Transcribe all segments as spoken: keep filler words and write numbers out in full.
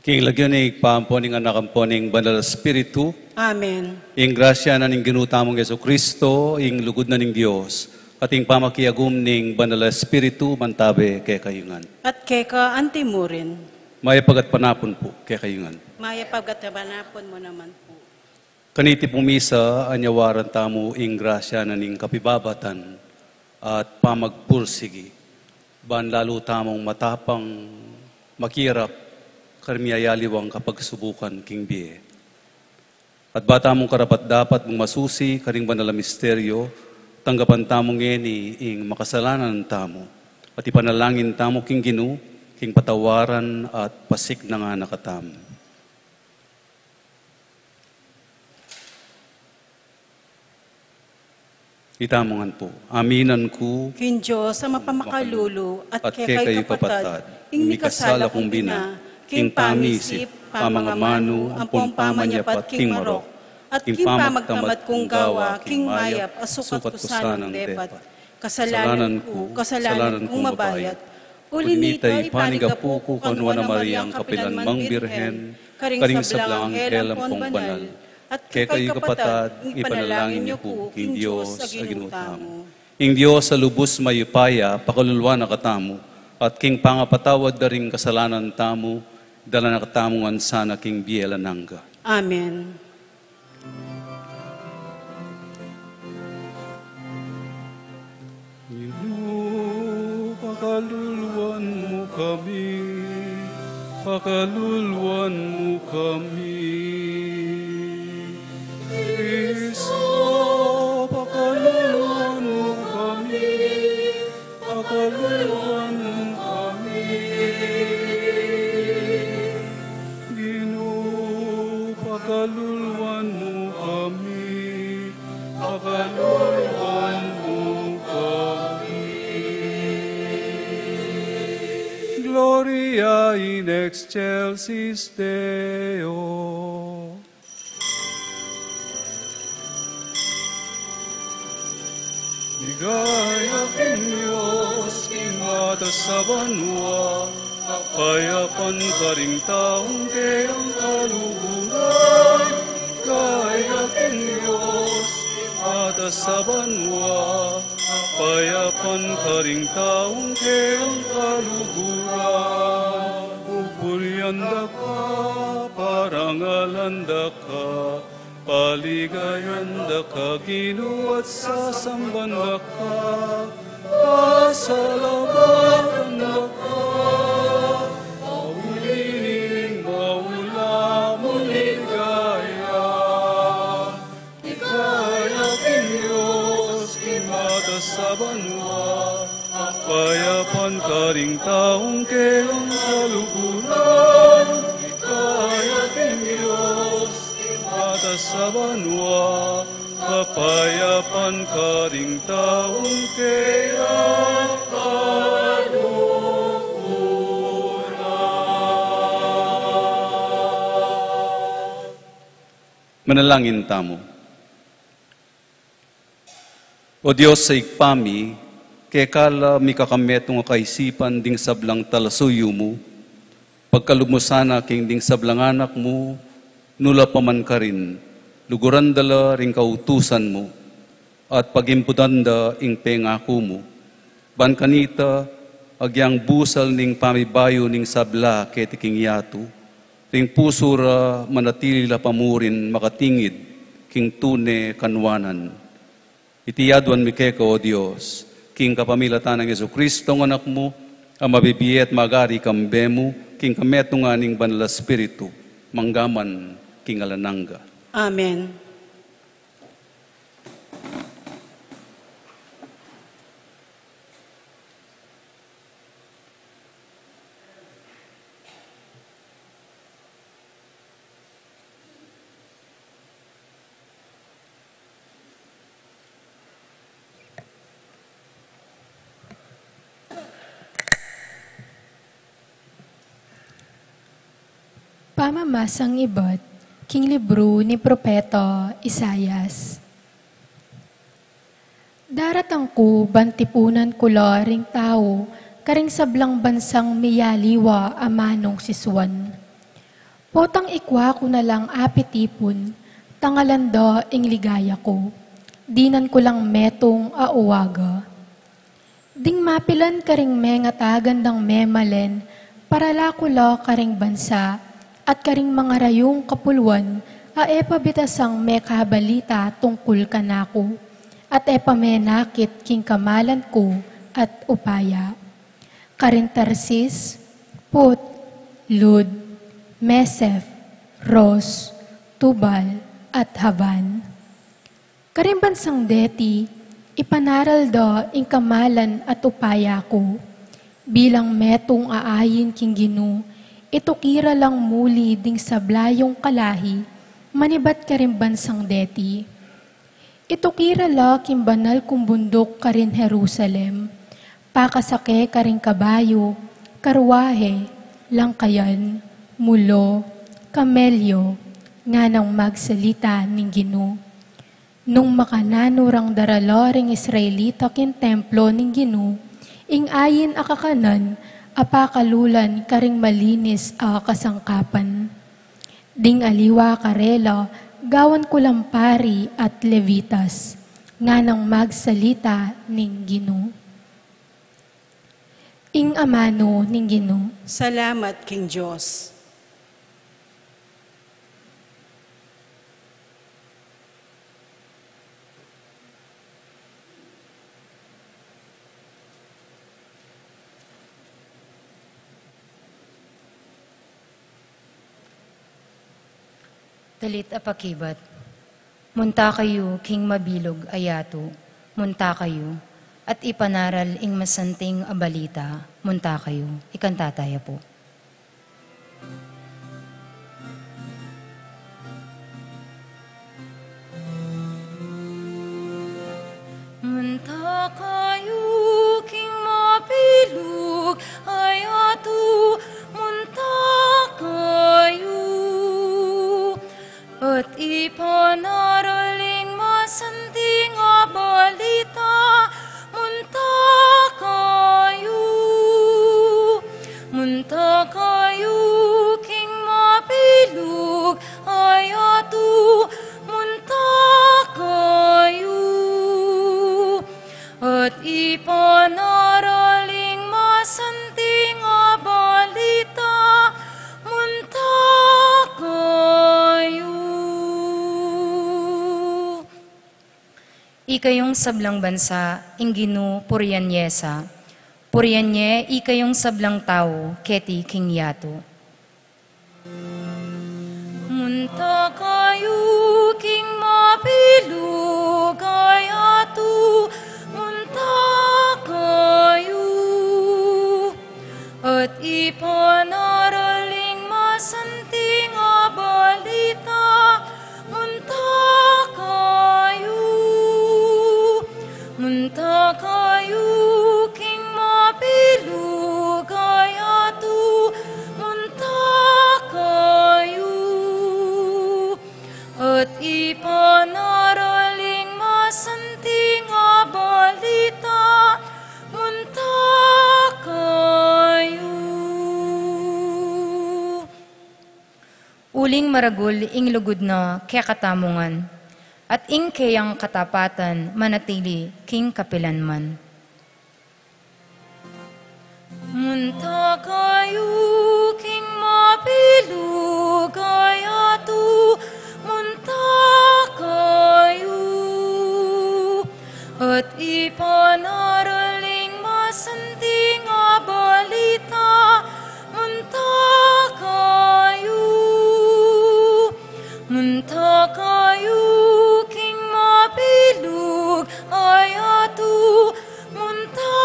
King lagyu ning Ibpa, ampo ning Anak, ampo ning Banal a Espiritu. Amen. Ing grasya na ning Ginu tamung Jesucristo, ing lugud na ning Dios, at ing pamakiagum ning Banal a Espiritu, mantabe kekayu ngan. At keka antimurin. Mayap a gatpanapun pu kekayu ngan. Mayap a gatpanapun mu naman pu. Kaniti pung misa, anyawaran tamu ing grasya na ning kapibabatan at pamagpursigi, ban lalu tamung matapang makirap karing miyayaliwang kapagsubukan king bie. At ba tamung karapat-dapat mung masusi karing banal a misteryo, tanggapan tamu ngeni ing makasalanan tamu, at ipanalangin tamu king Ginu, king patawaran at pasiknangan na katamu. Itamu ngan pu. Aminan ku king Dios a mapamakalulu, at kekayu kapatad, ing mikasala kung bina, king pamisip, pamangamanu, ampong pamanyapat king marok, at king pamagtamad kung gawa king mayap a sukat ku sanang depat. Kasalanan ku, kasalanan kung mabayat. Uli nita, ipanigapu ku kang Nuan a Mariang kapilanmang Birhen, karing sablang anghel ampong banal, at kekayu kapatad, ipanalangin yu ku king Dios a Ginu tamu. Ing Dios a lubus mayupaya, pakaluluan na katamu, at king pangapatawad da ring kasalanan tamu, dala na katamu ngan sana king bie alang angga. Amen. Ginu, pakaluluan mu kami, pakaluluan mu kami. Kristo, pakaluluan mu kami, pakaluluan mu kami. Ginu, pakaluluan mu kami, pakaluluan mu kami. Gloria in excelsis Deo. Ligaya king Dios king matas a banua, kapayapan karing taung keyang kaluguran. Ligaya king Dios king matas a banua, kapayapan karing taung keyang kaluguran. Pupurian da ka, parangalan da ka, paligayan da ka, Ginu, at sasamban da ka, pasalamatan da ka, mauli ning maula mung ligaya. Ligaya king Dios king matas a banua, kapayapan karing taung keyang kaluguran. Ligaya king Dios king matas a banua, kapayapan karing taung keyang kaluguran. Manalangin tamu. O Dios a Ibpa mi, keka la mikakametung a kaisipan ding sablang talasuyu mu, pagkalub mu sana king ding sablang anak mu, nu la pa man karin, luguran da la ring kautusan mu, at pagimputan da ing pengaku mu. Ban kanita, agyang busal ning pamibayu ning sabla keti king yatu, ring pusu ra manatili la pa murin makatingid king tune kanuanan. Iti aduan mi keka, O Dios, king kapamilatan nang Jesucristo, ing Anak mu, a mabibie at magari kambe mu, king kametungan ning Banal a Espiritu, mangga man king alang angga. Amen. Pamamasang ibat king libru ni Propeta Isaias. Daratang ku ban tipunan ku la ring tau karing sablang bansang miyaliwa amanung si Suan. Potang ikwa ku na lang apitipun, tangalan da ing ligaya ku, dinan ku lang metung a uwaga. Ding mapilan karing mengatagan dang memalen, parala ku la karing bansa, at karing mangarayung kapulwan, a e pa bitasang mekabalita tungkul kanaku, at e pa menakit king kamalan ku at upaya. Karing Tarsis, Put, Lud, Mesef, Ros, Tubal, at Havan. Karing bansang deti, ipanaral da ing kamalan at upaya ku. Bilang metung a ain king Ginu, ituki ra lang muli ding sabla yung kalahi, manibat karing bansang deti. Ituki ra la king banal kung bunduk karin Jerusalem, pakasake karing kabayu, karwahe, langkayan, mulo, kamelyo, nganang magsalita ning Ginu. Nung makananu rang darala ring Israelita king templo ning Ginu, ing ain a kakanan, apakalulan karing malinis a kasangkapan. Ding aliwa karela, gawan ku lang pari at Levitas, nganang magsalita ning Ginu. Ing amanu ning Ginu. Salamat king Dios. Talit a pakibat. Munta kayu king mabilug a yatu, munta kayu, at ipanaral ing masanting a balita, munta kayu. Ikanta taya pu. Munta kayu king mabilug a yatu, munta kayu, at ipanaral ing masanting a balita, munta kayu. Munta kayu king mabilug a yatu, munta kayu, at ipanaral ing masanting a balita, munta kayu. Ikayung sablang bansa, ing Ginu purian ye sa. Purian ye ikayung sablang tau keti king yatu. Munta kayu king mabilug a yatu, munta kayu, at ipanaral ing masanting a balita, munta kayu. Munta kayu king mabilug a yatu, munta kayu, at ipanaral ing masanting a balita, munta kayu. Uling maragul ing lugud na kekatamu ngan, at ing keyang katapatan manatili king kapilan man. Munta kayu king mabilug a yatu, munta kayu, at ipanaral ing masanting a balita, munta kayu. Munta kayu king mabilug a yatu, munta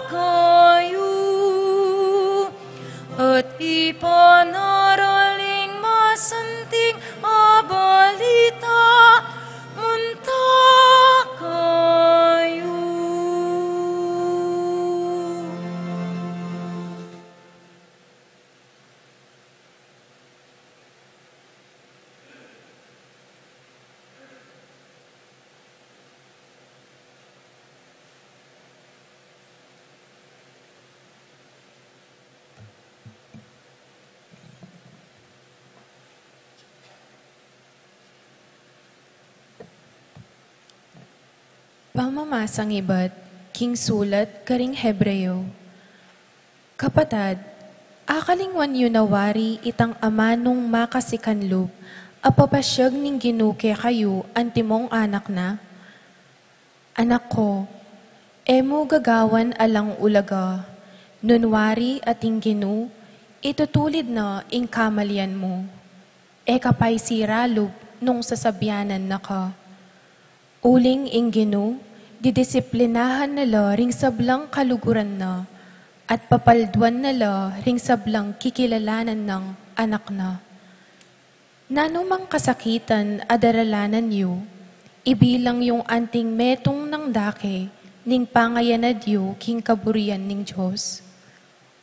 kayu, Pamamasang ibat king sulat karing Hebreo. Kapatad, akalingwan yu na wari itang amanung makasikanlub a papasyag ning Ginu kekayu antimong anak na? Anak ko, e mu gagawan alang ulaga, nung wari ating Ginu, itutulid na ing kamalian mu. E ka pay siralub nung sasabyanan na ka. Uling ing Ginu, didisiplinahan na la ring sablang kaluguran na, at papalduan na la ring sablang kikilalanan nang anak na. Nanu mang kasakitan a daralanan yu, ibilang yung anting metung nang dake ning pangayanad yu king kaburian ning Dios.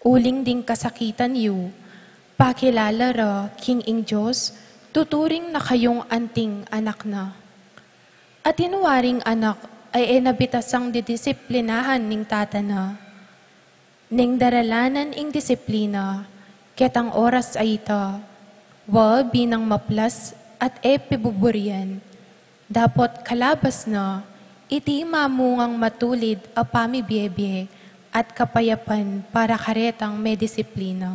Uling ding kasakitan yu, pakilala ra king ing Dios, tuturing na kayung anting anak na. Atin waring anak a e na bitasang didisiplinahan ning tata na. Neng daralanan ing disiplina, ketang oras a ita, wa binang maplas at e pibuburian, dapot kalabas na, iti mamungang matulid a pamibiebie at kapayapan para karetang medisiplina.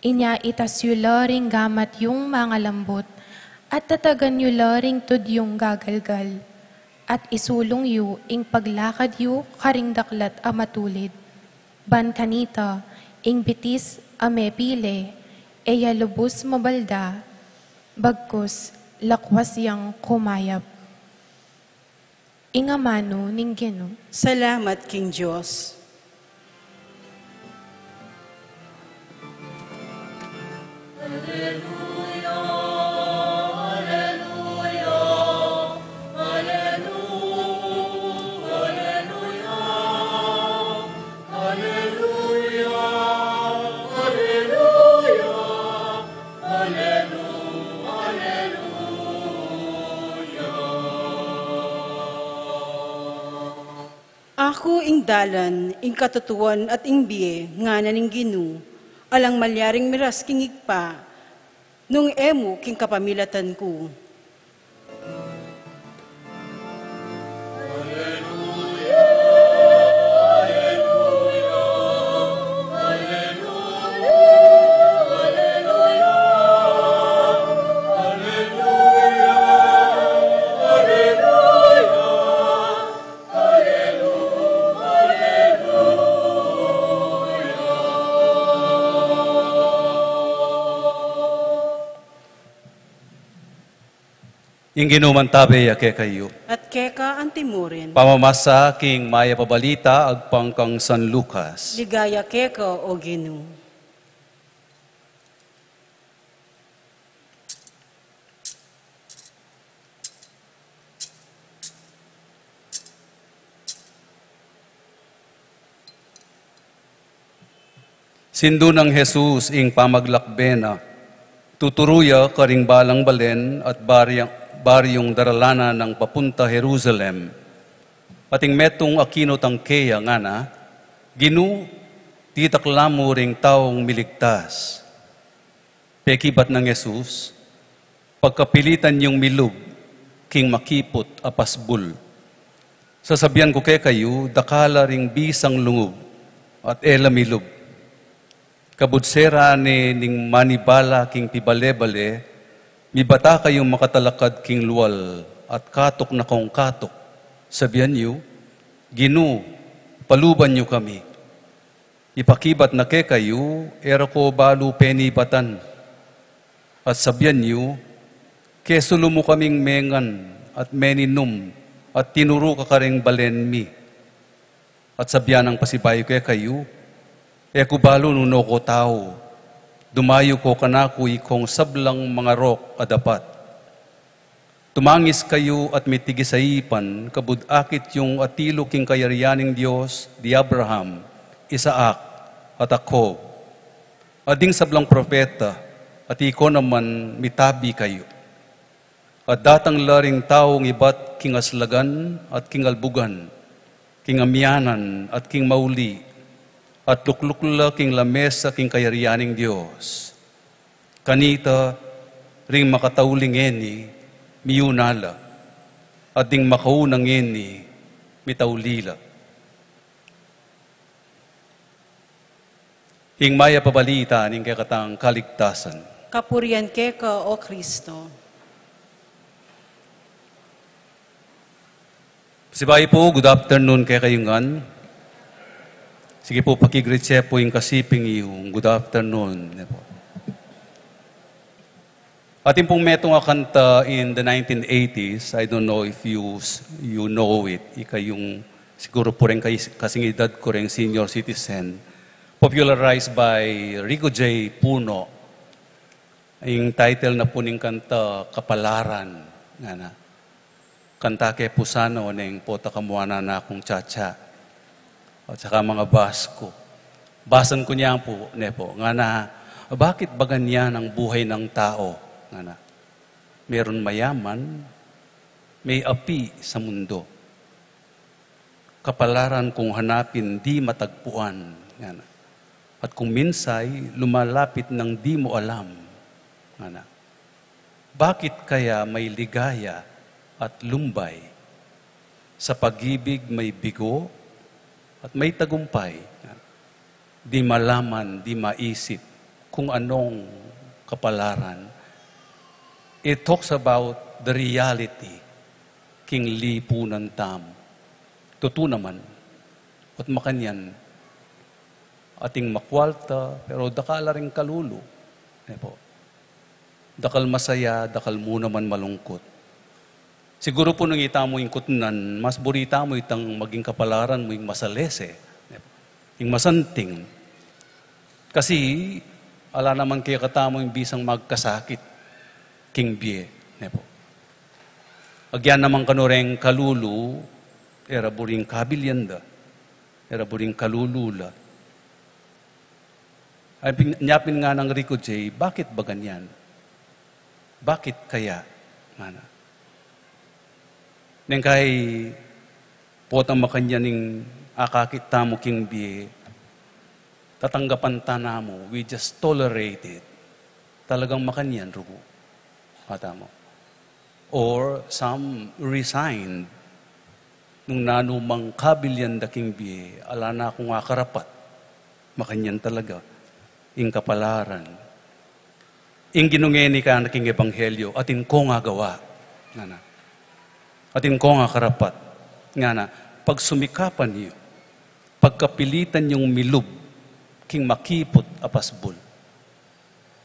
Inya itas yu la ring gamat yung mangalambut, at tatagan yu la ring tud yung gagalgal, at isulung yu ing paglakad yu karing daklat a matulid. Ban kanita, ing bitis a mepile, e ya lubus mabalda, bagkus lakwas yang kumayap. Ing amanu ning Ginu. Salamat king Dios. Aku ing dalan, ing katutuan, at ing bie, ngana ning Ginu. Alang malyaring miras king Ibpa, nung e mu king kapamilatan ku. Ing Ginu mantabe ya kekayu. At keka antimurin. Pamamasa king Mayap a Balita agpang kang San Lucas. Ligaya keka, O Ginu. Sindu nang Jesus ing pamaglakbe na, tuturu ya karing balang balen at barya-, baryung daralanan nang papunta Jerusalem. Ating metung a kinutang keya ngana, Ginu, titakla mu ring taung miligtas. Pekibat nang Jesus, pagkapilitan yung milub king makiput a pasbul. Sasabian ku kekayu, dakal la ring bisang lungub at e la milub. Kabud sera ne ning manibala king pibale-bale, mibata kayung makatalakad king lual at katuk na kung katuk. Sabian yu, Ginu, paluban yu kami. Ipakibat na kekayu, e ra ko balu penibatan. At sabian yu, kesulu mu kaming mengan at meninum at tinuru ka karing balen mi. At sabian nang pasibayu kekayu, e ku balu nung nuko tau, dumayu ko kanaku ikong sablang mangarok a dapat. Tumangis kayu at mitigis a ipan, kabud akit yung atilu king kayarian ning Dios di Abraham, Isaac, at Jacob. At ding sablang propeta, at iko naman mitabi kayu. At datang la ring taung ibat king aslagan at king albugan, king amianan at king mauli, at lukluk la king lamesa king kayarian ning Dios. Kanita, ring makatauli ngeni, miuna la, at ding makauna ngeni, Mitauli la. Ing mayap a balita ning kekatang kaligtasan. Kapurian keka, O Kristo. Sibayu pu, good afternoon kekayu ngan. Sige pu, pakigreet ye pu ing kasiping yu, good afternoon, ne pu. Atin pung metung a kanta in the nineteen eighties, I don't know if you s-, you know it, ikayung siguru pu reng kay-, kasing edad ku reng senior citizen, popularized by Rico J. Puno. Ing title na pu ning kanta, Kapalaran, ngana. Kanta ke pu sana o neng pota kamuanan na kung chacha. At saka mga bas ku. Basan ku niyan pu, ne pu, ngana, bakit ba ganyan ang buhay ng tao? Ngana. Meron mayaman, may api sa mundo. Kapalaran kung hanapin di matagpuan, ngana. At kung minsay lumalapit nang di mo alam, ngana. Bakit kaya may ligaya at lumbay? Sa pag-ibig may bigo at may tagumpay, ngana. Di malaman, di maisip kung anong kapalaran. It talks about the reality king lipunan tamu. Tutu naman, at makanyan, ating makwalta, pero dakal la ring kalulu. Ne pu. Dakal masaya, dakal mu naman malungkut. Siguru pu nung itamu ing kutnan, mas buri tamu itang maging kapalaran mu ing masalese, ne pu, ing masanting. Kasi, ala naman kekatamu ing bisang magkasakit king bie, ne pu. Agyan naman kanu reng kalulu, e ra buring kabilian da, e ra buring kalulu la. Ay, pin-, nya pin nganang Rico J, bakit ba ganyan? Bakit kaya? Ngana. Neng kai potang makanyan ing akakit tamu king bie, tatanggapan ta namu, we just tolerate it. Talagang makanyan, rugu. Katamu. Or some resigned. Nung nanu mang kabilian da king bie, ala na kung akarapat. Makanyan talaga. Ing kapalaran. Ing Ginu ngeni kana king ebanghelyo, atin kong agawa. Ngana. Atin kong akarapat. Ngana, pagsumikapan yu, pagkapilitan yung milub, king makiput a pasbul.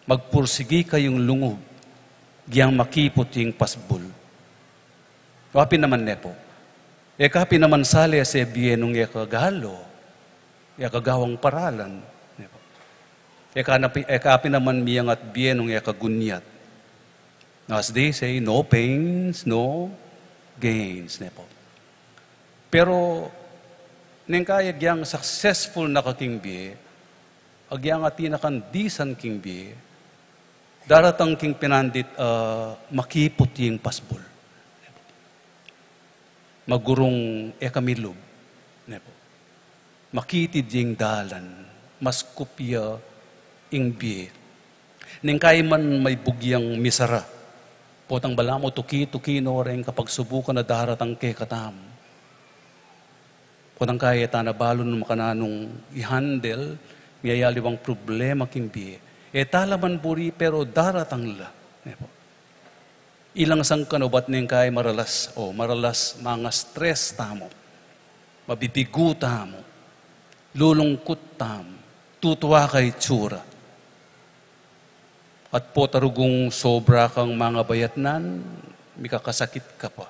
Magpursigi kayung lungub, giyang makiput ing pasbul. Wa pin naman ne pu. E ka pin naman sali a se bie nung e ka galo, e ka gawang paralan, ne pu. E ka na pi-, e ka pin naman miyangat bie nung e ka gunyat. As they say, no pains, no gains, ne pu. Pero, neng kai agyang successful na ka king bie, agyang atin na kang disan king bie, daratang king pinandit, ah, makiput ing pasbul. Magurung e ka milub, ne pu. Makitid ing dalan, mas kupya ing bie. Neng kai man may bugyang misara. Potang balamu tuki-tuki no reng kapagsubukan a daratang kekatamu. Potang kai e ta na balu nung makananung i-handle, miyayaliwang problema king bie. E ta la man buri, pero daratang la. Ne pu. Ilang sangkan ubat neng kai maralas, o maralas, manga-stress tamu. Mabibigu tamu, lulungkut tamu, tutuwa ka itsura. At pota rugung sobra kang mangabayatnan, mikakasakit ka pa,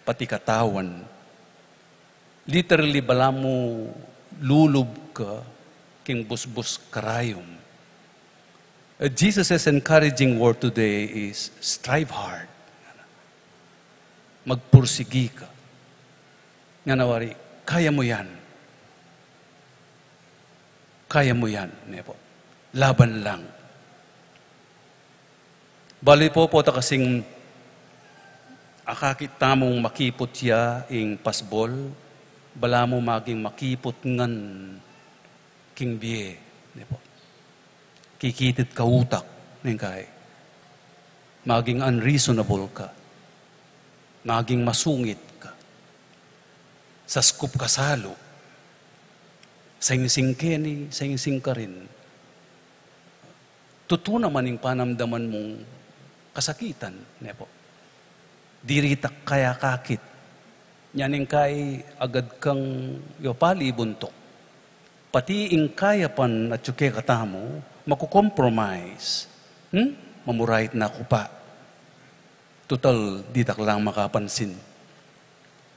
pati katawan. Literally, balamu lulub ka king busbus karayum. Uh, Jesus' encouraging word today is strive hard. Magpursigi ka. Ngana wari, kaya mo yan. Kaya mo yan, ne pu. Laban lang. Balu pu, pota kasing akakit tamung makiput ya ing pasbul, balamu maging makiput ngan king bie, ne pu. Kikitid ka utak, neng kai. Maging unreasonable ka. Maging masungit ka. Saskup ka salu. Singsing keni, singsing karin. Tutu naman ing panamdaman mung kasakitan, ne pu. Diri ta kaya akakit. Nya ning kai agad kang yopali buntuk. Pati ing kayapan atyu kekatamu, maku-compromise. Hmm? Mamurait na ku pa. Tutal, ditak lang makapansin.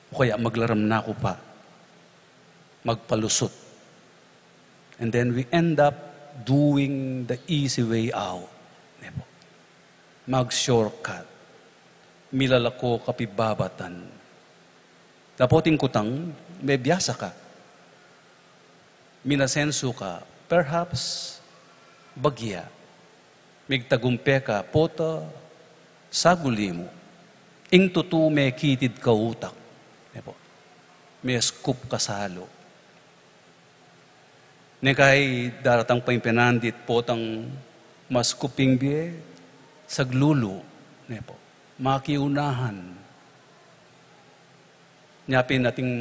O kaya maglaram na ku pa. Magpalusut. And then we end up doing the easy way out. Ne pu. Mag-shortcut. Milalako kapibabatan. Dapot ing kutang, mebiasa ka. Minasensu ka. Perhaps, bagya. Migtagumpe ka, pota, saguli mu. Ing tutu mekitid ka utak. Ne pu. Meskup ka salu. Neng kai daratang pa ing penandit potang maskup ing bie, saglulu, ne pu. Makiunahan. Nya pin ating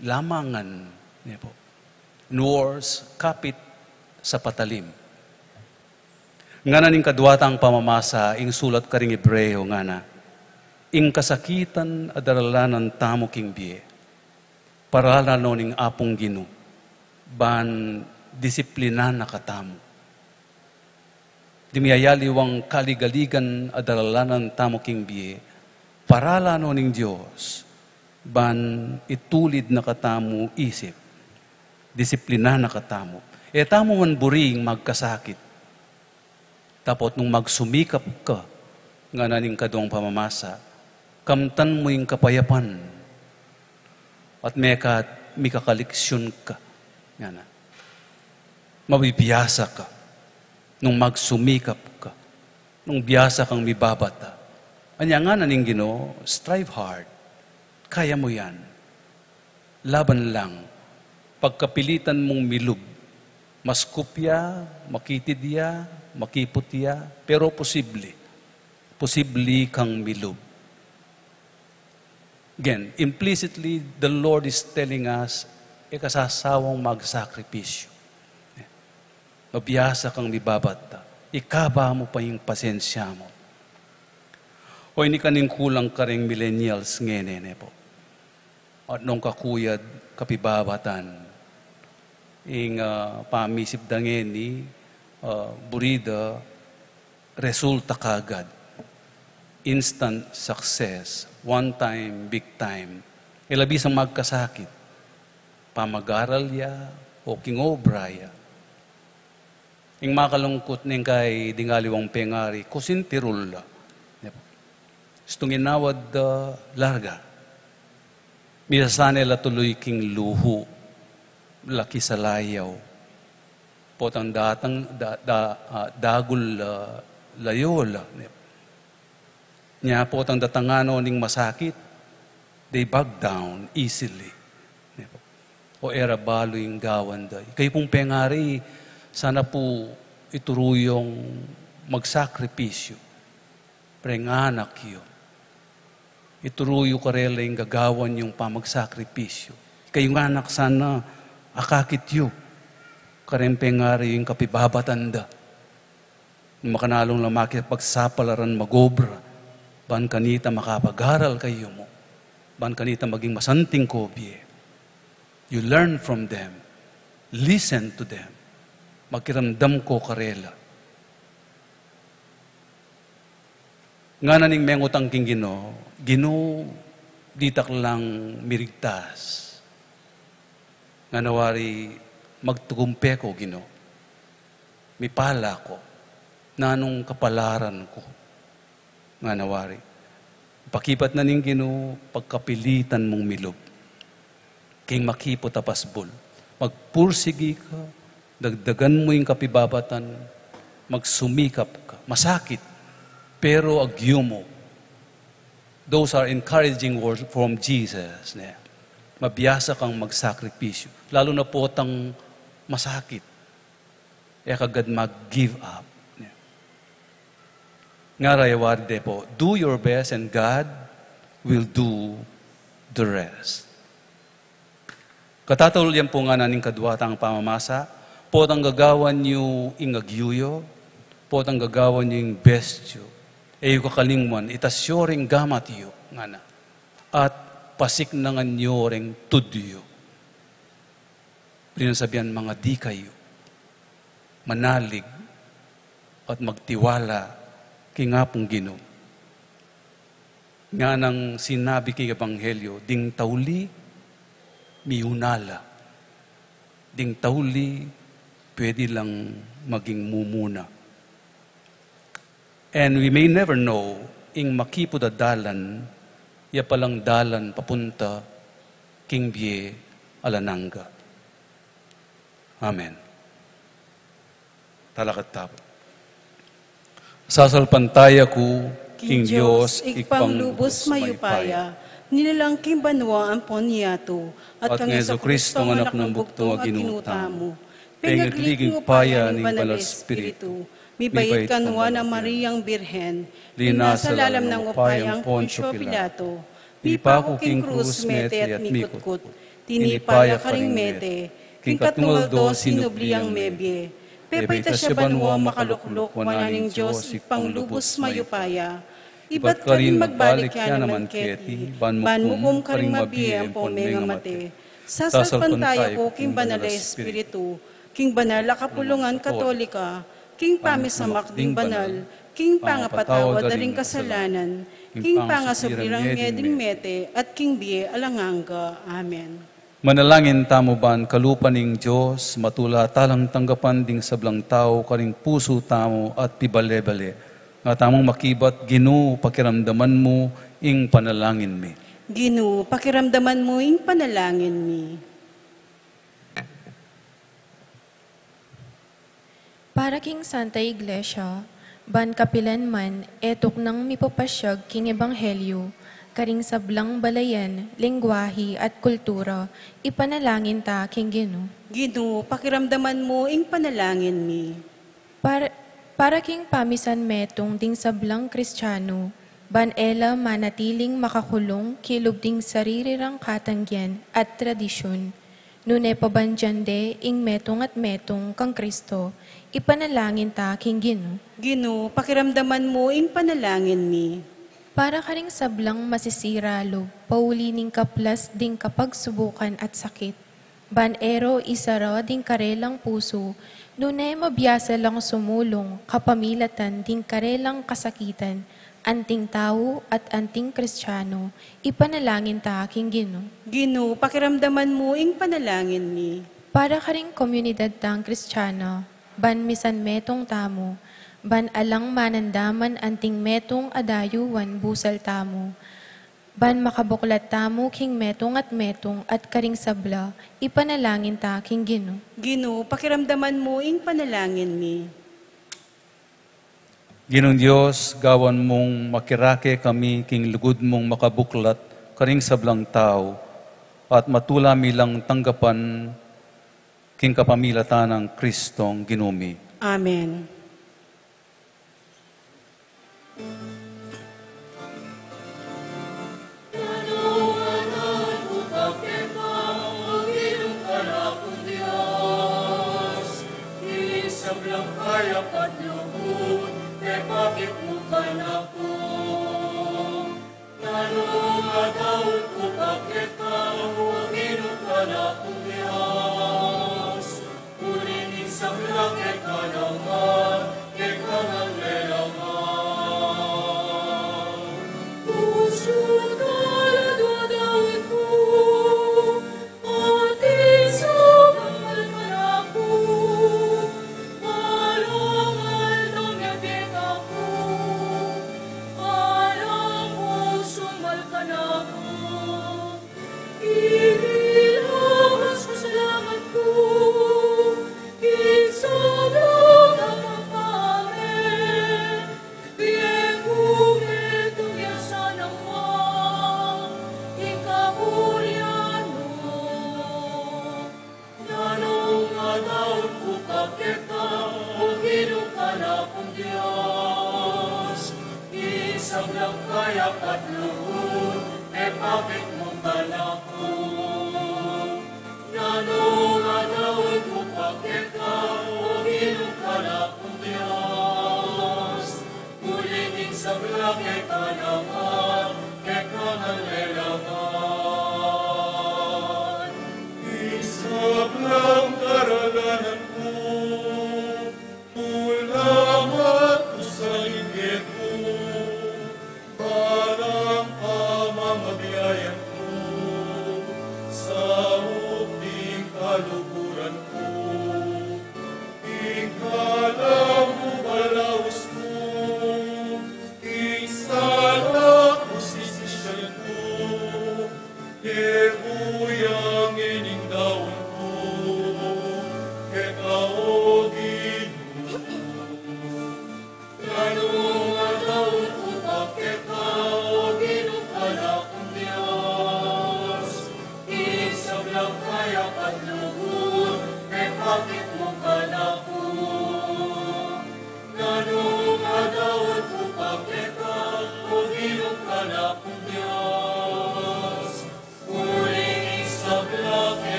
lamangan, ne pu. Worse, kapit sa patalim. Ngana ning kadwa tang pamamasa, ing sulat karing Hebreo, ngana, ing kasakitan a daralanan tamu king bie. Paralan no ning Apung Ginu, ban disiplina na katamu. Ding miyayaliwang kaligaligan a daralanan tamu king bie, paralan no ning Dios, ban itulid na katamu isip, disiplina na katamu. E tamu man buring magkasakit. Dapot nung magsumikap ka, ngana ning kaduang pamamasa, kamtan mu ing kapayapan. At meka, mikakaliksyon ka, ngana. Mabibiasa ka, nung magsumikap ka, nung biasa kang mibabata. Anya ngana ning Ginu, strive hard. Kaya mu yan. Laban lang. Pagkapilitan mung milub. Maskup ya, makitid ya, makiput ya, pero posible. Posible kang milub. Again, implicitly, the Lord is telling us, e ka sasawang magsakripisyo. Mabiasa kang mibabata. Ikaba mu pa ing pasensya mu. O ini kaning kulang karing millennials ngeni, ne pu. At nung kakuyad kapibabatan, ing, ah, pamisip da ngeni, ah, buri da resulta kagad. Instant success, one time, big time. E la bisang magkasakit. Pamagaral ya, o king obra ya. Ing makalungkut neng kai ding aliwang pengari, kusintirul la. Istung inawad da larga. Misasan e la tuluy king luhu, laki salayaw. Potang datang, da, da, ah, dagul la, layo la. Nya potang datangan no ning masakit, they back down easily. O e ra balu ing gawan da. Ikayu pung pengari, sana pu ituru yung magsakripisyo. Reng anak yu. Ituru yu karela ing gagawan yung pamagsakripisyo. Ikayu ngan anak sana akakit yu. Kareng pengari ing kapibabatan da. Makanalung la makipagsapalaran mag-obra, ban kanita makapag-aral kayu mu, ban kanita maging masanting kobie. You learn from them. Listen to them. Makiramdam ko karela. Ngana ning mengutang king Ginu, Ginu, ditak lang mirigtas. Ngana wari, magtagumpe ko, Ginu. Mipala ko, nanung kapalaran ku, ngana wari. Pakibat na ning Ginu, pagkapilitan mung milub. King makiput a pasbul. Magpursigi ka, dagdagan mu ing kapibabatan, magsumikap ka. Masakit, pero agyumu. Those are encouraging words from Jesus, ne? Mabiasa kang magsakripisyo. Lalo na potang masakit. E ka agad mag-give up. Ngara ya wari de pu, do your best and God will do the rest. Patataul yan pu ngana ning kadua tang pamamasa, potang gagawan yu ing agyu yu, potang gagawan yu ing best yu. E yu kakalingwan, itas yu ring gamat yu, ngana. At pasiknangan yu ring tud yu. Rin ang sabian, mangadi kayu, manalig, at magtiwala king Apung Ginu. Nganang sinabi king Ebanghelyo, ding tauli, miuna la. Ding tauli, pwede lang maging mumuna. And we may never know, ing makipud a dalan, ya palang dalan papunta king bie alang angga. Amen. Talakad tamu. Sasalpantaya ku king Dios, Ibpang lubus mayupaya, nilalang king banua ampon yatu, at kang Jesucristo, Anak nang bugtung a Ginu tamu, pengagli king upaya ning Banal Espiritu, mibait kanwa nang Mariang Birhen, linasa lalam nang upayang Poncio Pilato, mipaku king krus, mete at mikutkut, tinipa ya karing mete, king katlung aldo sinubli yang mebie, pepaitas ya banua, makalukluk wanan ning Dios Ibpang lubus mayupaya, ibat karin magbalik ya naman keti, ban mukum karing mabie ampon mengamate. Sasalpantaya ku king Banal a Espiritu, king banal a kapulungan Katolika, king pamisamak ding banal, king pangapatawad da ring kasalanan, king pangasubli rang mie ding mete, at king bie alang angga. Amen. Manalangin tamu ban kalupa ning Dios, matula talang tanggapan ding sablang tau karing pusu tamu at pibale-bale. Nga tamung makibat, Ginu, pakiramdaman mu ing panalangin mi. Ginu, pakiramdaman mu ing panalangin mi. Para king Santa Iglesia, ban kapilan man e tuknang mipapasyag king ebanghelyu, karing sablang balayan, lengguahe, at kultura, ipanalangin ta king Ginu. Ginu, pakiramdaman mu ing panalangin mi. Par-, para king pamisan metung ding sablang Kristiano, ban e la manatiling makakulung kilub ding sarili rang katanggian at tradisyun, nune pabandian de ing metung at metung kang Kristo, ipanalangin ta king Ginu. Ginu, pakiramdaman mu ing panalangin mi. Para karing sablang masisira lub, pauli ning kaplas ding kapagsubukan at sakit, ban e ro isara ding karelang pusu, nune mabiasa lang sumulung kapamilatan ding karelang kasakitan, anting tau at anting Kristiano, ipanalangin ta king Ginu. Ginu, pakiramdaman mu ing panalangin mi. Para karing komunidad tang Kristiana, ban misan metung tamu, ban alang manandaman anting metung a dayuan busal tamu, ban makabuklat tamu king metung at metung at karing sabla, ipanalangin ta king Ginu. Ginu, pakiramdaman mu ing panalangin mi. Ginung Dios, gawan mung makirake kami king lugud mung makabuklat karing sablang tau, at matula mi lang tanggapan king kapamilatan nang Kristong Ginu mi. Amen. Nanu nga daun ku pa keka, o Ginu, Anak ning Dios, uli ning sabla keka naman, keka ngan lelangan. Pusu talaga daun ku, at isablang mal kanaku, alang aldo mebie kaku, alang pusu mal kanaku. Inilawas ku salamat ku king sablang tampang, bie ku metung ya sana man king kapurian mu. Nanu nga daun ku pa keka, o Ginu, Anak ning Dios, ing sablang kayapan at lugud, ipakit mu kanaku. Na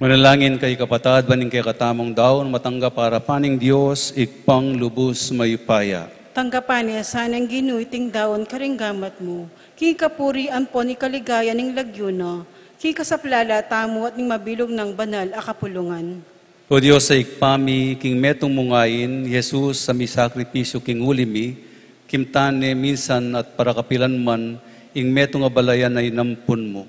Manalangin kayu kapatad, ban ing kekatamung daun matanggap king arapan ning Dios, Ibpang lubus mayupaya. Tanggapan na sana ning Ginu iting daun karing gamat mu, king kapurian ampon ikaligaya ning lagyu na, king kasaplalan tamu at ning mabilug nang banal a kapulungan. O Dios a Ibpa mi, king metung mung ain i Jesus a misakripisyu king uli mi, kimtan ne minsan at para kapilan man ing metung a balayan a inampun mu.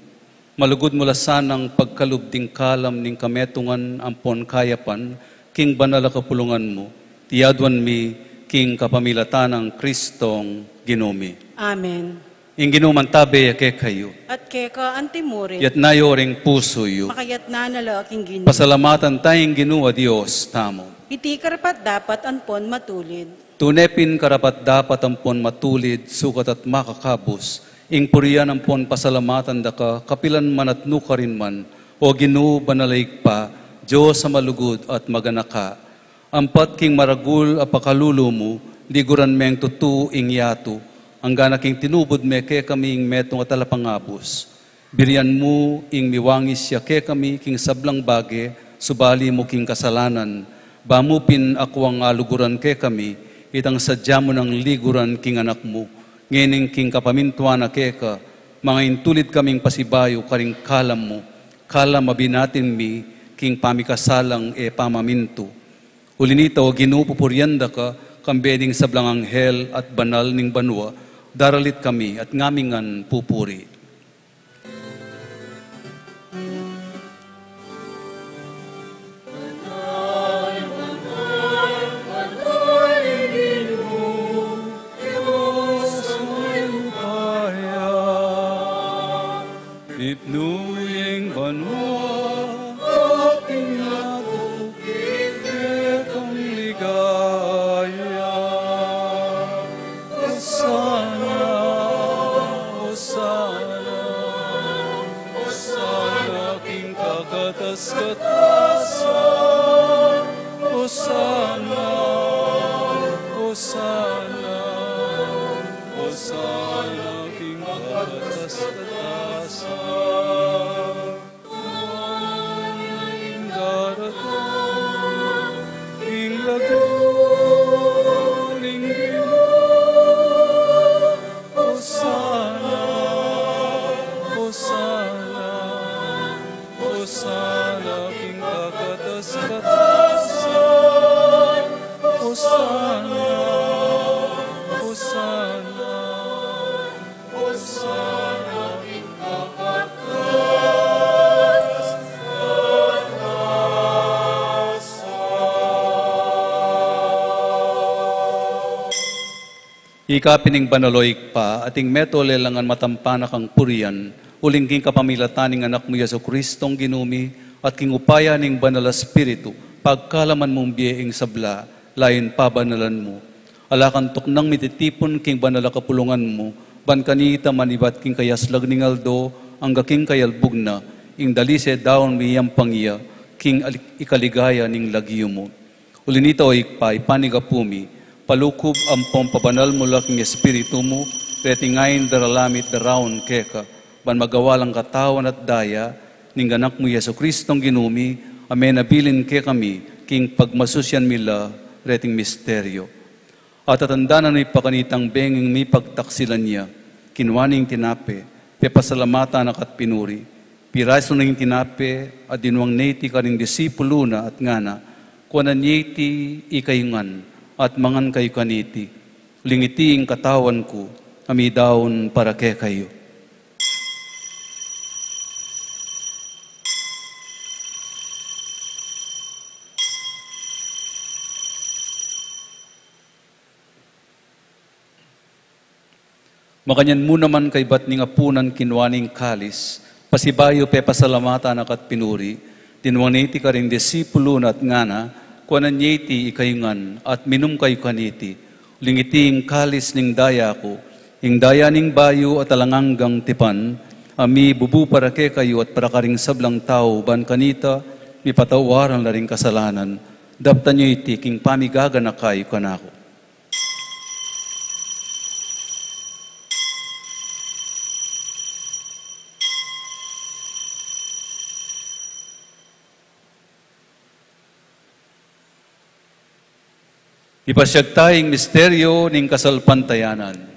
Malugud mu la sanang pagkalub ding kalam ning kametungan ampon kayapan king banal a kapulungan mu. Iti aduan mi king kapamilatan nang Kristong Ginu mi. Amen. Ing Ginu mantabe ya kekayu. At keka antimurin. Yatna yu ring pusu yu. Makayatna na la king Ginu. Pasalamatan taya ing Ginu a Dios tamu. Iti karapat-dapat ampon matulid. Tune pin karapat-dapat ampon matulid, sukat at makakabus, ing purian ampon pasalamatan da ka, kapilan man at nukarin man, O Ginu, banal a Ibpa, Dios a malugud at maganaka. Ampat king maragul a pakalulu mu, liguran meng tutu ing yatu, anggana king tinubud me kekami ing metung a talapangabus. Birian mu ing miwangis ya kekami king sablang bage, subali mu king kasalanan, ba mu pin akuang aluguran kekami itang sadya mu nang liguran king Anak mu, ngening king kapamintuan na keka, mangaintulid kaming pasibayu karing kalam mu, kalam a binating mi king pamikasalang e pamamintu. Uli nita, O Ginu, pupurian da ka, kambe ding sablang anghel at banal ning banua, daralit kami at ngami ngan pupuri. Itnu ing banua at ing yatu king ligaya. Hosana, Hosana, Hosana king kakatas-katasan. Hosana, Hosana, Hosana king kakatas-katasan. Ing daratang king lagyu ning Ginu. Hosana, Hosana, Hosana king kakatas-katasan. Hosana, Hosana. Ika pin ing banal, o Ibpa, at ing metung a lelangan matampa na kang purian, uling king kapamilatan ning Anak mu Jesucristong Ginu mi, at king upaya ning Banal a Espiritu, pagkalaman mung bie ing sabla, layun pabanalan mu. Ala kang tuknang mititipun king banal a kapulungan mu, ban kanita manibat king kayaslag ning aldo, angga king kayalbug na, ing dalise daun miyampang ya, king ali-, ikaligaya ning lagyu mu. Uli nita, o Ibpa, ipanyawad mi, palukub ampong pabanal mu la king Espiritu mu, reting ain darala mi't daraun keka, ban magawa lang katawan at daya, ning Anak mu Jesucristong Ginu mi, a menabilin kekami, king pagmasusian mi la, reting misteryu. At atandanan mi pa kanitang benging mipagtaksilan ya, kinua ne ing tinape, pepasalamatan na ka't pinuri, pirasu ne ing tinape, at dinuang ne iti karing disipulu na at ngana, kuanan ye iti ikayu ngan, at mangan kayu kaniti, uling iti ing katawan ku, a midaun para kekayu. Makanyan mu naman kaybat ning apunan kinua ne ing kalis, pasibayu pepasalamatan na ka't pinuri, dinuang ne iti karing disipulu na at ngana, kuanan ye iti ikayu ngan, at minum kayu kaniti, uling iti ing kalis ning daya ku, ing daya ning bayu at alang anggang tipan, a mibubu para kekayu at para karing sablang tau, ban kanita, mipatawaran la ring kasalanan, daptan yu iti king pamigaganaka yu kanaku. Ipasyag ta ing misteryo ning kasalpantayanan.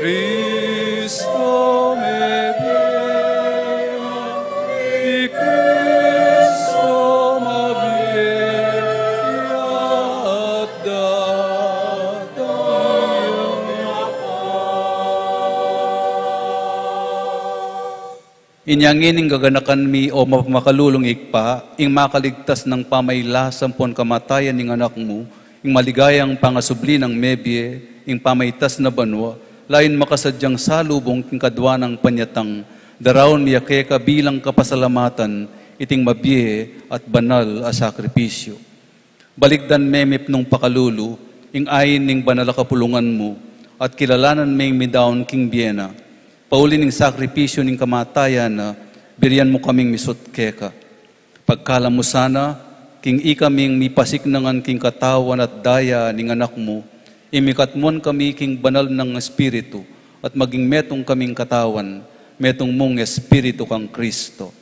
Cristo mebie, i Cristo mabie, at datang ya pa. Inya ngeni gaganakan mi, o mapamakalulung Ibpa, ing makaligtas nang pamailas ampon kamatayan ning Anak mu, ing maligayang pangasubli nang mebie, ing pamaitas na banua, lalu ing makasadyang salubung king kadua nang panyatang, daraun mi ya keka bilang kapasalamatan iting mabie at banal a sakripisyu. Balikdan me mipnung pakalulu ing ain ning banal a kapulungan mu, at kilalanan meng midaun king bie na. Pauli ning sakripisyu ning kamatayan na, birian mu kaming misut keka. Pagkalam mu sana, king ikaming mipasiknangan king katawan at daya ning Anak mu, ing mikatmuan kami king banal nang Espiritu, at maging metung kaming katawan, metung mung Espiritu kang Cristo.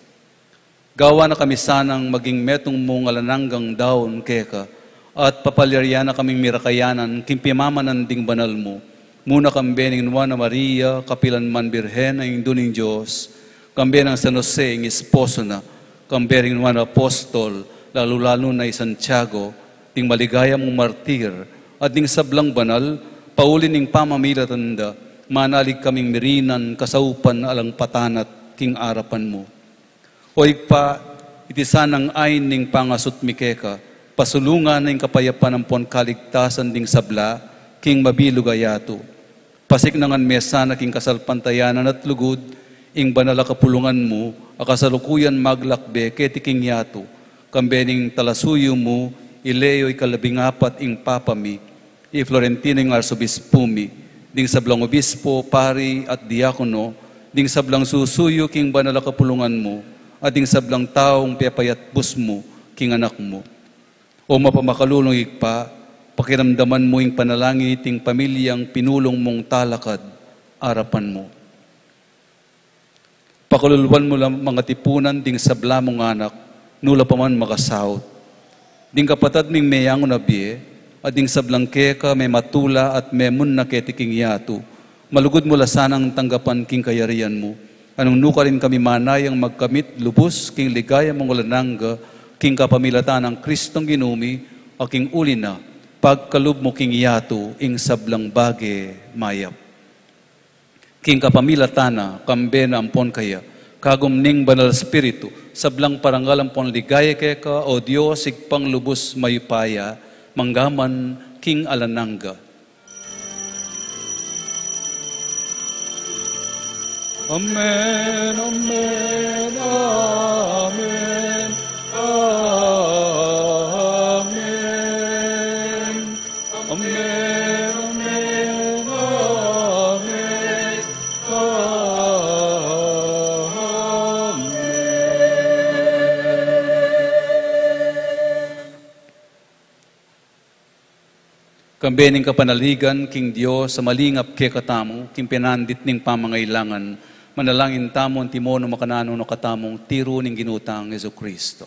Gawan na kami sanang maging metung mung alang anggang daun keka, at papalyarian na kaming mirakayanan king pimamanan ding banal mu, muna kambe ning Nuan a Maria, kapilan man Birhen a Indu ning Dios, kambe nang San Jose ing esposo na, kambe ring Nuan a Apostol, lalu-lalu na i Santiago, ding maligaya mung martir, at ding sablang banal, pauli ning pamamilatan da, manalig kaming mirinan kasaupan alang patanat king arapan mu. O Ibpa, iti sanang ain ning pangasut mi keka, pasulungan na ing kapayapan ampon kaligtasan ding sabla king mabilug a yatu. Pasiknangan me sana king kasalpantayanan at lugud ing banal a kapulungan mu a kasalukuyan maglakbe keti king yatu, kambe ning talasuyu mu, i Leo ikalabing-apat ing Papa mi, i Florentino ing Arsobispu mi, ding sablang obispo, pari, at diakono, ding sablang susuyu king banal a kapulungan mu, at ding sablang taung pepayatbus mu king Anak mu. O mapamakalulung Ibpa, pakiramdaman mu ing panalangin iting pamilyang pinulung mung talakad arapan mu. Pakaluluan mu la mang katipunan ding sabla mung anak, nu la pa man makasaut. Ding kapatad ming meyangu na bie, at ding sablang keka mematula at memunna keti king yatu, malugud mu la sanang tanggapan king kayarian mu. Nung nukarin kami manayang magkamit lubus king ligaya mung alang angga, king kapamilatan nang Kristong Ginu mi, a king uli na, pagkalub mu king yatu ing sablang bage mayap. King kapamilatan na, kambe na ampon kaya, kagum ning Banal Espiritu, sablang parangal ampon ligaya keka, o Dios, Ibpang lubus mayupaya, mangga man king alang angga. Amen, amen, amen, amen. Amen, amen, amen, amen. Kambe ning kapanaligan king Dios a malingap kekatamu, king pinandit ning pamangailangan, manalangin tamu antimo nung makananu na katamung tiru ning Ginu tang Jesucristo.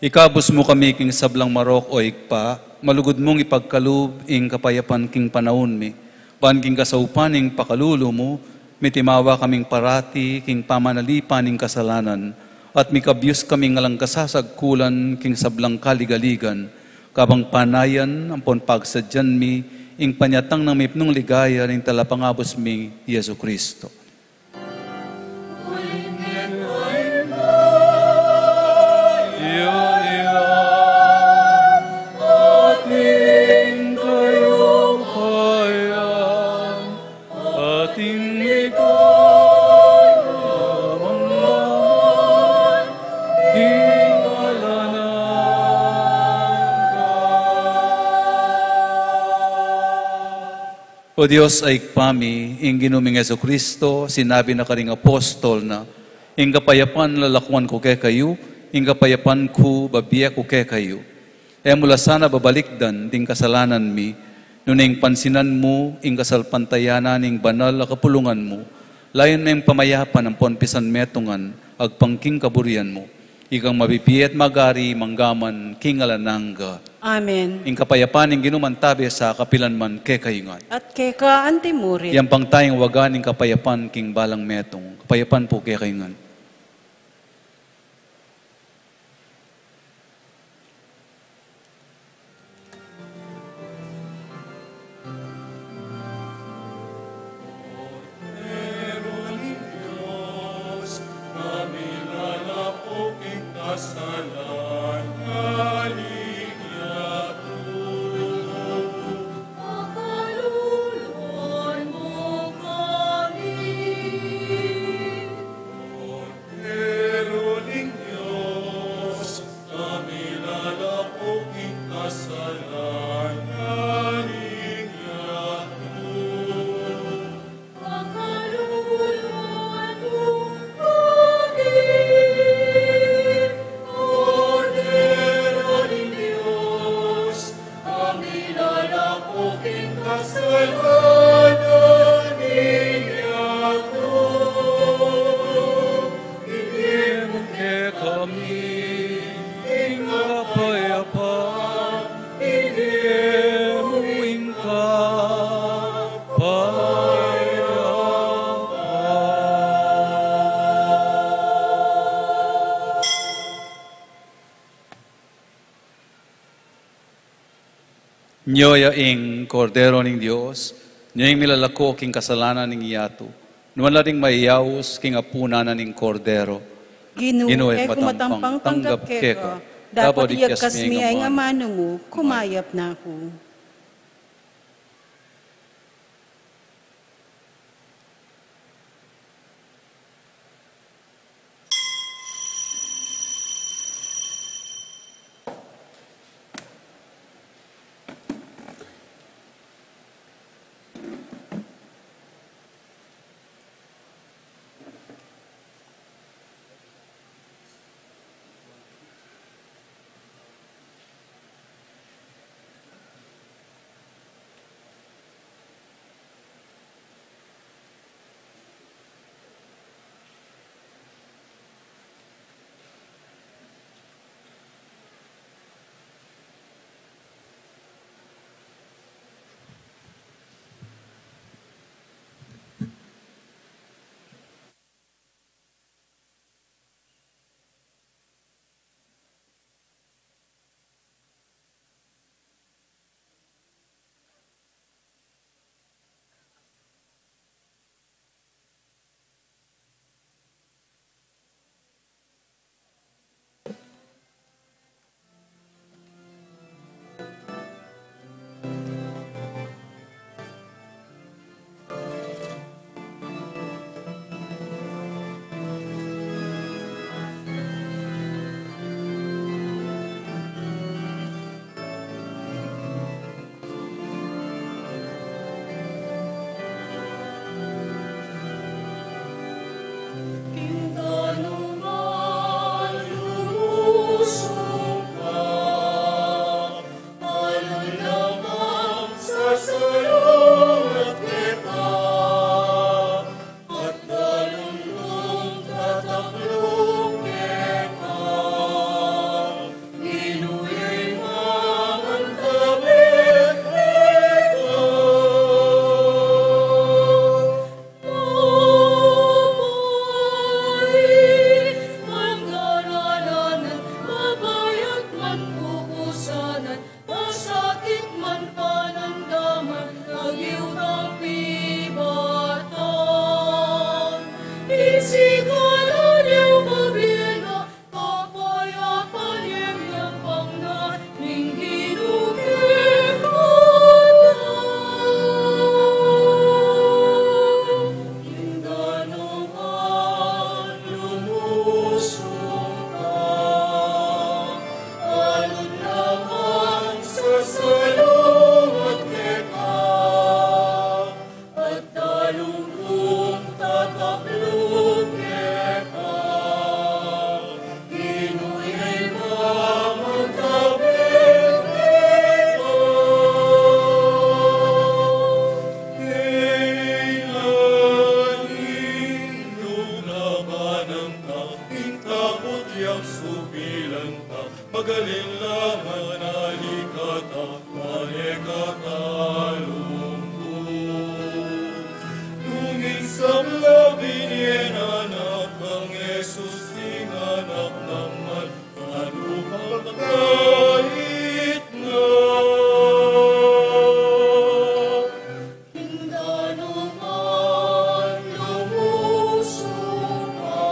Ikabus mu kami king sablang marok, O Ibpa, malugud mung ipagkalub ing kapayapan king panaun mi, ban king kasaupan ning pakalulu mu, mitimawa kaming parati king pamanalipan ning kasalanan, at mikabyus kaming alang kasasagkulan king sablang kaligaligan, kabang panayan ampon pagsadyan mi ing panyatang nang mipnung ligaya ning Talapangabus ming Jesu Kristo. Ating ligaya manglaman king alang angga. O Dios a Ibpa mi, ing Ginu ming Jesu Kristo, sinabi na karing apostol na, "Ing kapayapan lalakuan ku kekayu, ing kapayapan ku babie ku kekayu." E mu la sana babalikdan ding kasalanan mi, nune ing pansinan mu ing kasalpantayanan ning banal a kapulungan mu, layun me ing pamayapan ampon pisanmetungan agpang king kaburian mu. Ikang mabibie at mag-ari manggaman king alang angga. Amen. Ing kapayapan ning Ginu mantabe sa kapilan man kekayu ngan. At keka antimurin. Yang pang tayang wagan ing kapayapan king balang metung. Kapayapan pu kekayu ngan. Kordero ning Dios, a milalako king kasalanan ning yatu. Pakaluluan mu kami, Kordero ning Dios, a milalako king kasalanan ning yatu. Ibie mu kekami ing kapayapan, ibie mu ing kapayapan. Nyo ya ing Kordero ning Dios, nyo ing milalako king kasalanan ning yatu. Nuan la ding mayayaus king apunan na ning Kordero. Ginu, Ginu, e ku matampang tanggap keka, dapot iyakas mi ing amanu mu, kumayap na ku. Kung tataklu keka, Ginu, ing mamantabi keka. Kailan ing lub labanan ta, ing takut yang supilan ta, magaling la manalikata, mane ka kalungkut. Nung ing sabla binie na Anak nang Jesus, ing anak nang man, anu pang kait na. Ing danuman lumusu ka,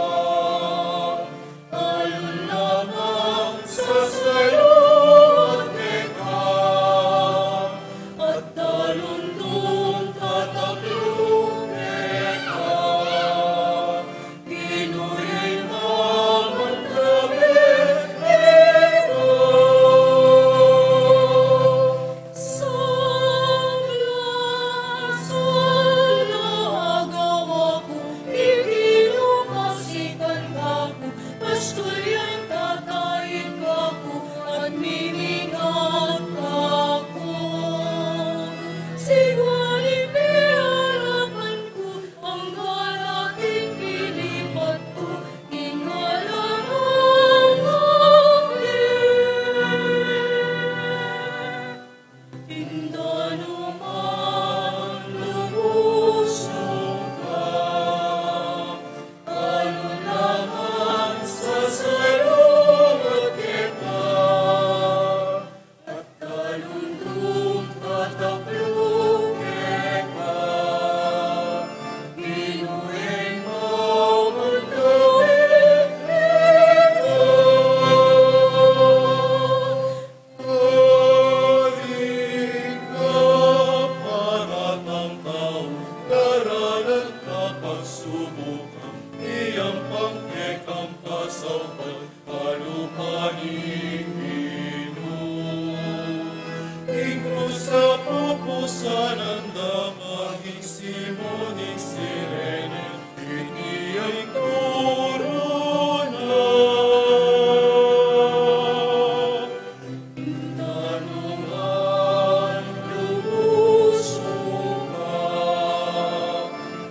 alun la mang sasalungat keka, at alun dun tataklu keka. Ginu, ing mamantabi keka. Sabla, sabla agawa ku, ing Ginu pasikan ka ku, pastul yang tatain ka ku, at mimingat ka ku. Siguan ing piyarapan ku, angga na king pilipat ku, ing alang angga. Ing danuman lumusu ka, alun la mang sasalungat keka, at alun dun tataklu keka. Ginu, ing mamantabi keka. Ari ka para tang tau, daralan ka pagsubukan, iyampang kekang pasaupan, kalupa ning Ginu. Ing krus a pupusanan da, maging simu ning Sirene, iti ya ing turu na. Danuman lumusu ka,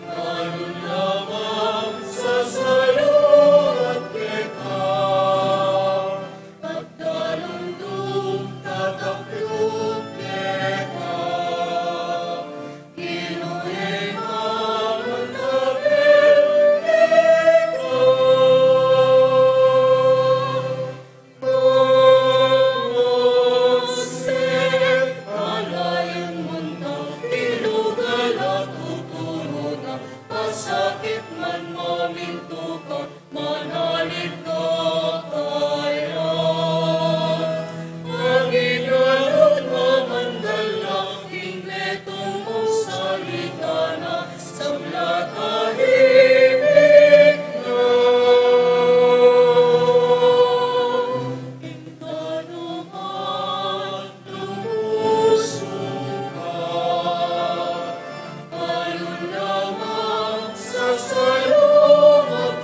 alun la mang sasalungat keka, at alun dun tataklu keka. Ginu, ing mamantabi keka. Magsip ka la ing munta, ing lugal a tuturu na, pasakit man, mamintu ka, manalig ka kaya. Angin alun mamandal na, ing metung mung salita na, sabla tahimik na. Ing danuman lumusu ka, alun la mang sasalungat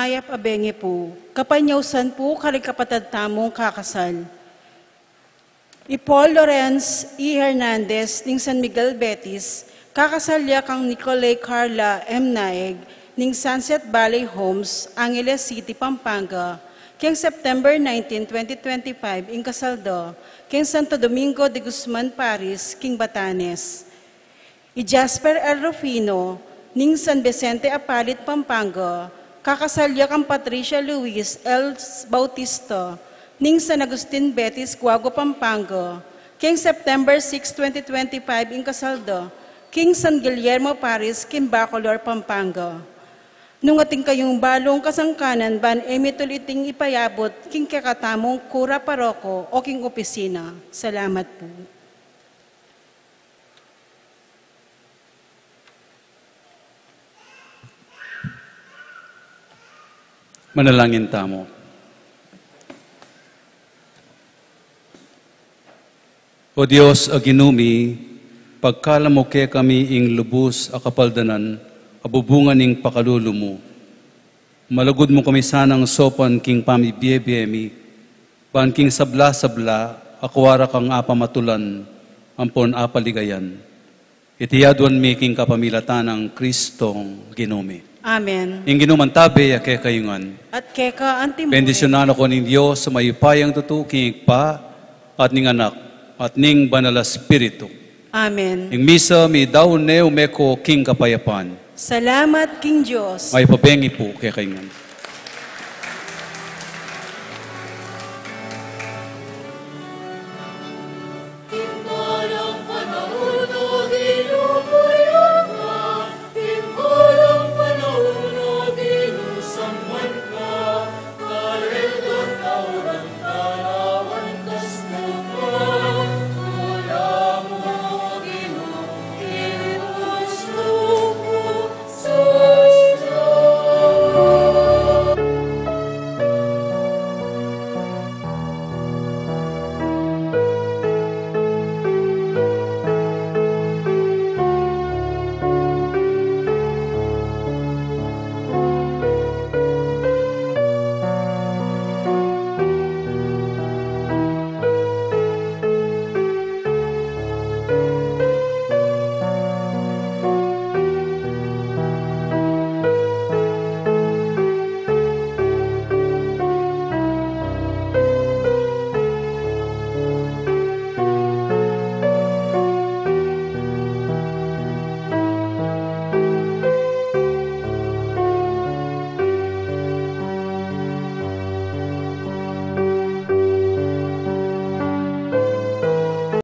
Mayap a bengi pu. Kapanyausan pu karing kapatad tamung kakasal. I Paul Lawrence E. Hernandez ning San Miguel, Betis, kakasal ya kang Nicole Carla M. Naeg ning Sunset Valley Homes, Angeles City, Pampanga, keng September nineteen, twenty twenty-five, ing kasal da, keng Santo Domingo de Guzman Parish, king Batanes. I Jasper L. Rufino, ning San Vicente Apalit, Pampanga, kakasal ya kang Patricia Luis L. Bautista, ning San Agustin, Betis, Guagua, Pampanga, keng September six, twenty twenty-five, ing kasal da, king San Guillermo Parish, king Bacolor, Pampanga. Nung atin kayung balung kasangkanan ban e mi tuliting ipayabut king kekatamung kura paroko o king opisina. Salamat pu. Manalangin tamu. O Dios a Ginu mi, pagkalub mu kekami ing lubus a kapaldanan a bubunga ning pakalulu mu. Malugud mu kami sanang saupan king pamibiebie mi, ban king sabla-sabla akua ra kang apamatulan ampon apaligayan. Iti aduan mi king kapamilatan nang Kristong Ginu mi. Amen. Ing Ginu mantabe ya kekayu ngan. At keka anti mu. Bendisyunan na kayu ning Dios a mayupayang tutu, king Ibpa, at ning Anak, at ning Banal a Espiritu. Amen. Ing misa meyari ne, ume ko king kapayapan. Salamat king Dios. Mayap a bengi pu kekayu ngan.